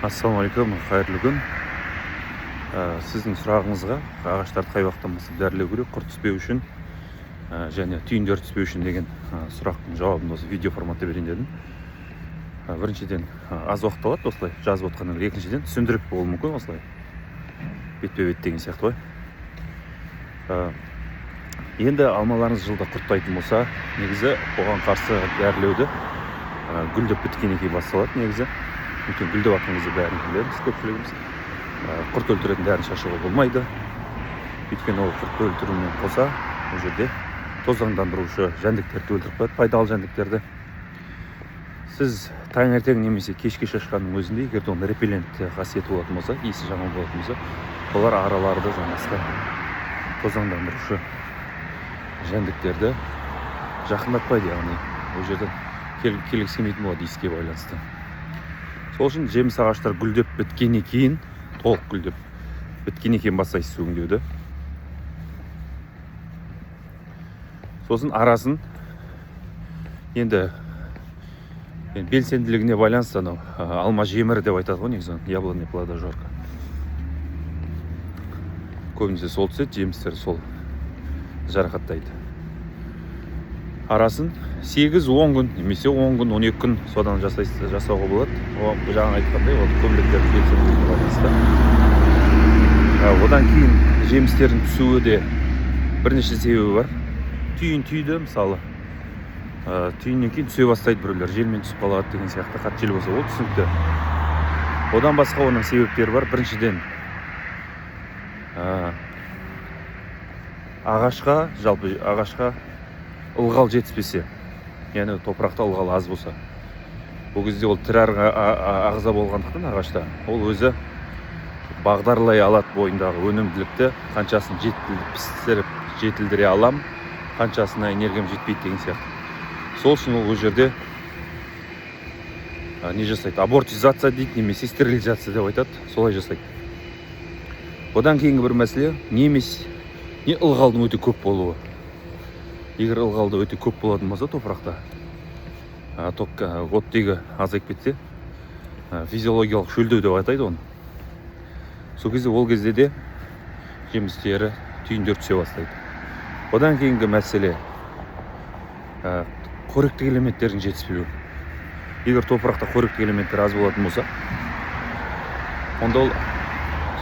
Ассалаумағалейкум, қайырлы күн. Сіздің сұрағыңызға ағаштарды қай уақыттан бастап дәрілеу керек, құрт түспеу үшін және түйіндер түспеу үшін деген сұрақтың жауабын осы видео форматта берейін дедім. Біріншіден, аз уақыт алады осылай жазып отқаннан гөрі, екіншіден, түсіндіріп болуы мүмкін осылай бетпе бет деген сияқты ғой. Енді алмаларыңыз жылда құрттайтын болса, негізі оған қарсы дәрілеуді гүлдеп біткеннен кейін басталады негізі. Өйткені гүлдеп жатқан кезде бәрін білеміз, көпшілігіміз. Құрт өлтіретін дәріні шашуға болмайды. Өйткені ол құрт өлтірумен қоса ол жерде тозаңдандырушы жәндіктерді өлтіріп қояды, пайдалы жәндіктерді. Сіз таңертең немесе кешке шашқанның өзінде, егер де оның репеллент қасиеті болатын болса, иісі жаман болатын болса, олар араларды, жаңағы тозаңдандырушы жәндіктерді жақындатпайды, яғни ол жерден келгісі келмейтін болады иіске байланысты. Сол үшін жеміс ағаштар гүлдеп біткеннен кейін, толық гүлдеп біткеннен кейін бастайсыз өңдеуді. Сосын арасын енді белсенділігіне байланысты анау алма жемірі деп айтады ғой негізі, яблоня плодожорка. Көбінесе сол түседі, жемістер сол жарақаттайды. Арасын 8-10 күн немесе 10 күн, 12 күн содан жасауға болады. О, жаңа айтқандай, ол көбелектердің белсенділігіне байланысты. Одан кейін жемістердің түсуі де бірнеше себебі бар. Түйін түйді, мысалы. Түйіннен кейін түсе бастайды біреулер, желмен түсіп қалады деген сияқты, қатты жел болса, ол түсінікті. Одан басқа оның себептері бар. Біріншіден, ағашқа, жалпы ағашқа ылғал жетіспесе, яғни топырақта ылғал аз болса, ол кезде ол тірі ағза болғандықтан ағашта ол өзі бағдарлай алады бойындағы өнімділікті, қаншасын пісіріп жетілдіре алам, қаншасына энергиям жетпейді деген сияқты. Сол үшін ол жерде не жасайды, абортизация дейді немесе стерилизация деп айтады, солай жасайды. Одан кейінгі бір мәселе, немес не ылғалдың өте көп болуы. Егер ылғалды өте көп болатын болса топырақта, оттегі азайып кетсе, физиологиялық шөлдеу деп атайды оны. Сол кезде, ол кезде де жемістері, түйіндер түсе бастайды. Одан кейінгі мәселе, қоректік элементтердің жетіспеуі. Егер топырақта қоректік элементтер аз болатын болса, онда ол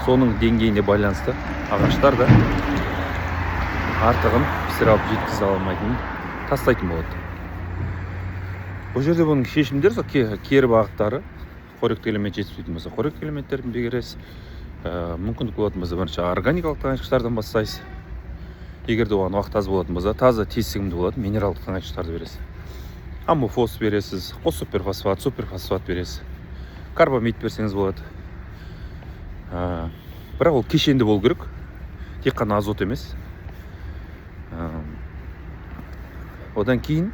соның деңгейіне байланысты ағаштар да артығын пісіре алып жеткізе алмайтынын тастайтын болады. Бұл жерде бұның шешімдері сол кері бағыттары. Қоректік элемент жетіспейтін болса, қоректік элементтерін бересіз. Мүмкіндік болатын болса, бірінші органикалық тыңайтқыштардан бастайсыз. Егер де оған уақыт аз болатын болса, таза тез сіңімді болатын минералдық тыңайтқыштарды бересіз. Аммофос бересіз, қос суперфосфат, суперфосфат бересіз, карбамид берсеңіз болады. Бірақ ол кешенді болу керек, тек қана азот емес. Одан кейін,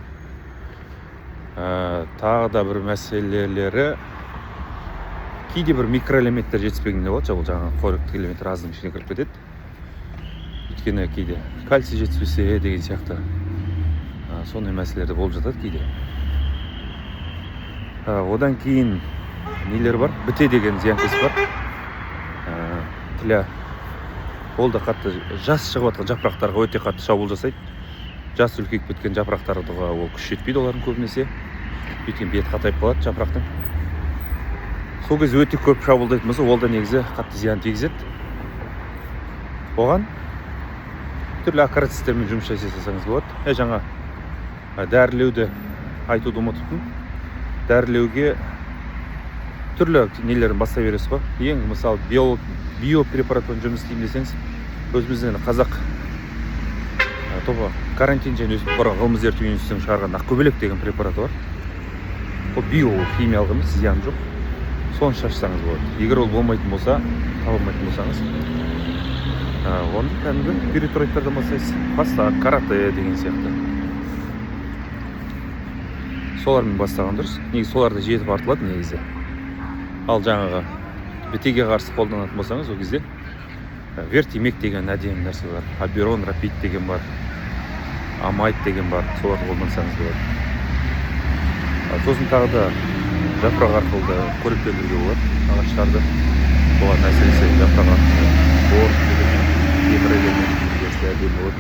тағы да бір мәселелері, кейде бір микроэлементтер жетіспегенде болады, ол жаңағы қоректік элементтер аздың ішіне кіріп кетеді. Өйткені кейде кальций жетіспесе деген сияқты, сондай мәселелер де болып жатады кейде. Одан кейін нелер бар? Біте деген зиянкес бар. Тля. Ол да қатты жас шығып жатқан жапырақтарға өте қатты шабуыл жасайды. Жас үлкейіп кеткен жапырақтарға ол күш жетпейді олардың көбінесе. Өйткені беті қатайып қалады жапырақтың. Сол кезде өте көп шабуылдайтын болса, ол да негізі қатты зиян тигізеді. Оған түрлі акарицидтермен жұмыс жасай салсаңыз болады. Жаңа дәрілеуді айтуды ұмытыппын. Дәрілеуге түрлі нелерін бастай бересіз ғой. Ең мысалы биопрепаратпен жұмыс істеймін десеңіз, өзіміздің енді қазақ, тобы карантин және өсімдік қорғау ғылыми зерттеу институтының шығарған ақкөбелек деген препараты бар. Ол био, химиялық емес, зияны жоқ. Соны шашсаңыз болады. Егер ол болмайтын болса, таба алмайтын болсаңыз, оны кәдімгі пиретроидтардан бастайсыз. Паста, карате деген сияқты. Солармен бастаған дұрыс. Негізі солар да жетіп артылады негізі. Ал жаңағы бітеге қарсы қолданатын болсаңыз, ол кезде вертимек деген әдемі нәрсе бар, аберон рапид деген бар, амайт деген бар, соларды қолдансаңыз болады. Сосын тағы да Жапырақ арқылы да қоректендіруге болады ағаштарды. Бұған, әсіресе, жапырақ арқылы бор элемент, темір элемент берсе, әбден болады.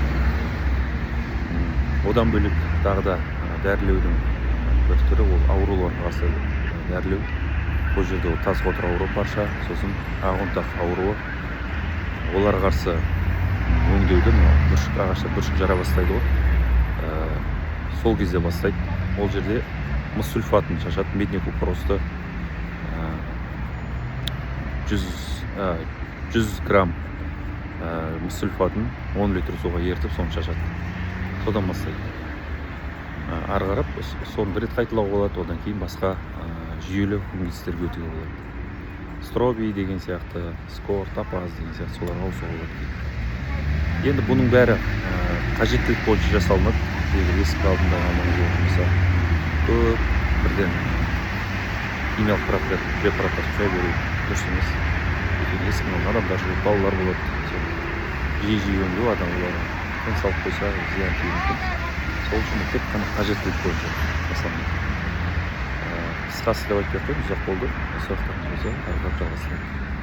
Одан бөлек тағы да дәрілеудің бір түрі — ол ауруларға қарсы дәрілеу. Бұл жерде ол тас қотыр ауруы, парша, сосын ақ ұнтақ ауруы. Оларға қарсы өңдеуді мынау бүршік, ағашта бүршік жара бастайды ғой, сол кезде бастайды. Ол жерде мыс сульфатын шашады, медный купоросты, 100 грамм мыс сульфатын 10 литр суға ерітіп, соны шашады, содан бастайды. Ары қарап соны бір рет қайталауға болады. Одан кейін басқа жүйелі фунгицидтерге өтуге болады, строби деген сияқты, скор, топаз деген сияқты, соларға ауысуға болады кейін. Енді бұның бәрі қажеттілік бойынша жасалынады. Егер есік алдындағы алмаңыз болатын болса, көп бірден химиялық препараттар құя беру дұрыс емес, өйткені есіктің алдында адамдар жүреді, балалар болады. Сол жиі жиі өңдеу адам оларға тыныс алып қойса, зиян тиюі мүмкін. Сол үшін бұл тек қана қажеттілік бойынша жасалынады. Қысқасы деп айтпай ақ қояйын, ұзақ болды. Сұрақтарыңыз болса, ары қарап жалғастырамын.